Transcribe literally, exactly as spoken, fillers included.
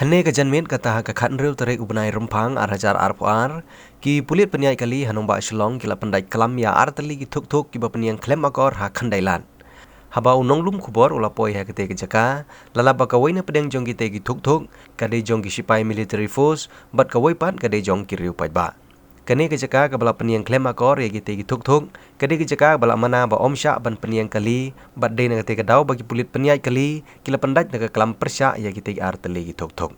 Hynne ka janmiet kata ha ka khathynriew tarik u bnai Rymphang ar hajar arphew ar, ki pulit pynïaid kali ha nongbah Shillong ki la pyndait klam ïa artylli ki thuk thuk kiba pynïeng khlem akor ha Khyndailad. Haba u nonglum khubor u la poi ha katei ka jaka, la lap ba kawei na pdeng jong kitei ki thuk thuk ka dei jong ki shipai military force bad kawei pat ka dei jong ki riew paidbah. Kane ka jaka kaba la pynïeng khlem akor ïa kitei ki thuk thuk ka dei ka jaka ba la mana ba ym shah ban pynïeng kali, bad dei na katei ka daw ba ki pulit pynïaid kali ki la pyndait da ka klam pyrshah ïa kitei artylli ki thuk thuk.